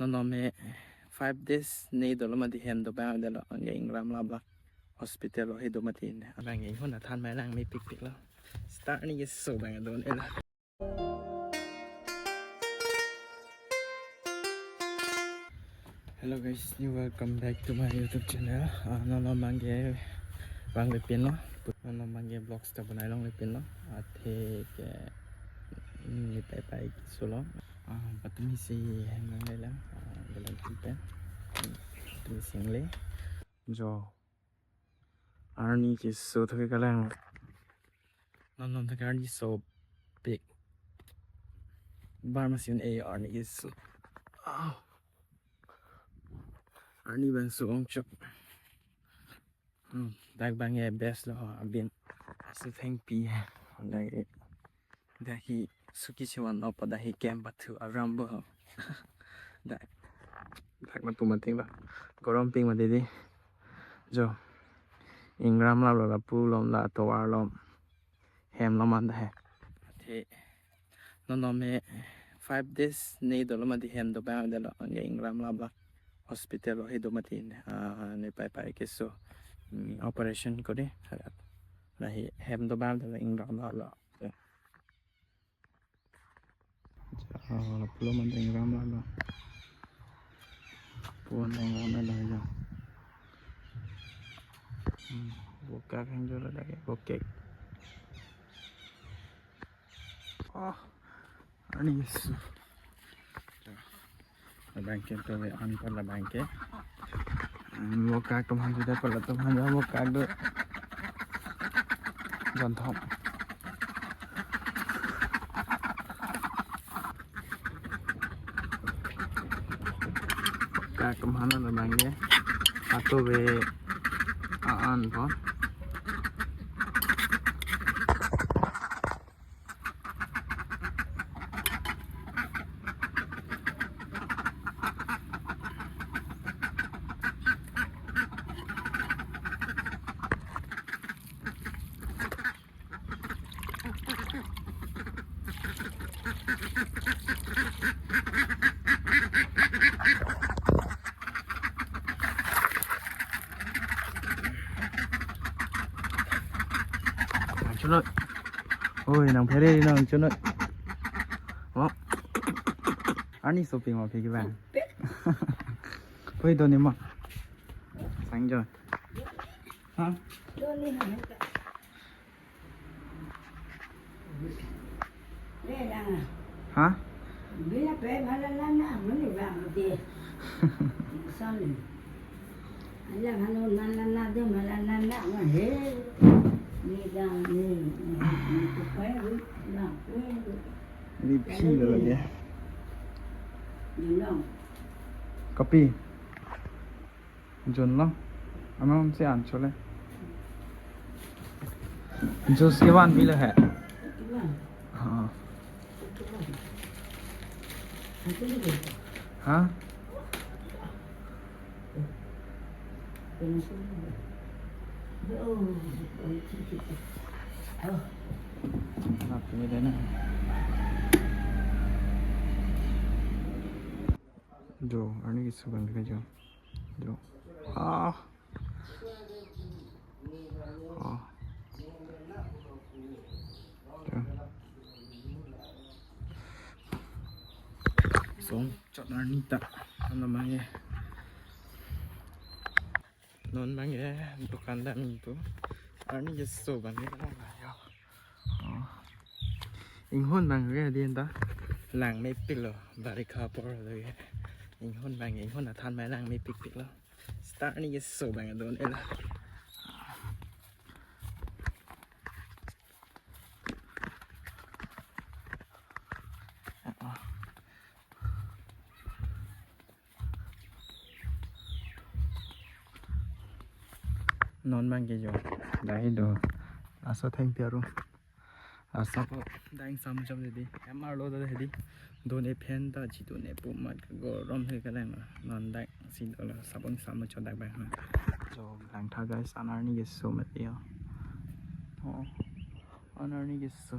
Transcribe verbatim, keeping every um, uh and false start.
Non non me five days ne dolo mati, hem dobang dolo, anke ingram labla hospital lo he do mati ne. Abang inghun athan mai langmepikpik lo. Star arni keso abang do-an lo. Hello guys, you welcome back to my YouTube channel. Ah, non non abangke vanglepinlo. Non non abangke vlogs ta bonai longlepinlo. Athe ke, mm, ne pai pai keso lo. Ah, patumi si hem nangle lang. Ah, galang pen. Hmm, patumi si nangle. Jo. Arni keso thok kalang. Non non thok arni sopik. Bar masin e arni keso. Ah. Arni bangso ongchok. Hmm, dak abangke best lo ho, abin. Asu thengpi. Dak, dak hi suki siwan opo, dak hi kem pathu aram bo ho. Dak, dak matu mating lo. Gorom ping mati di. Jo. Ingram labla lapu lom la tovar lom. Hem lom anta he. Athe non non me five days ne dolo mati, hem dobang dolo, anke ingram labla hospital lo he do mati ne. Ah, ne pai pai keso, mm, operation kori. Lahi hem dobang dolo, ingram labla. Ja, lapu lom anta ingram labla. Pon ingram labla ja. Hmm, bokak hang jo lagi, bokak. Oh, arni keso. Labangke to we an pa labangke. Hmm, bokak atum han sudah pala atum han bokak do. Jonthom. Bokak atum han labangke. Ato we a-an po. Nangchunoi. Oi, nangphere nangchunoi. Oh. Arni sopik ma phi kevang. Oi, doni ma. Sang jo. Ha? Doni ha. Ha? Bila pe bhala lana, mani bang de. Sorry. Ala bhala lana, de bhala lana, ma he. Ni dang ni, ni kupai ru, dang kui ru. Ni phi lo lagi. Ni long. Kopi. Jun lo. Amang si an chole. Juice kevan pilo he. Ha. Ha? Lapu ni dana. Jo, arni keso abang ke jo. Jo. Ah. Oh. Jo. Song chot arni ta. Ano abangke. Non abangke dukan damji pu. Arni keso abangke. Oh. Inghun abangke di anta. Langmepiklo, barikha apor lo ye. Inghun abangke, inghun athan mai langmepikpiklo. Star arni keso abang do-an lo. Non abangke jo. Dak he do. Laso thengpi arum. Laso ko dak ingsam chom hedi. Hem arlo do hedi. Dun-e fan ta chidun-e pu amat gorom he kalang. Non dak si dolo, sabon sam chot dak abang. Jo langtha guys, an arni keso mati ho. Oh. An arni keso.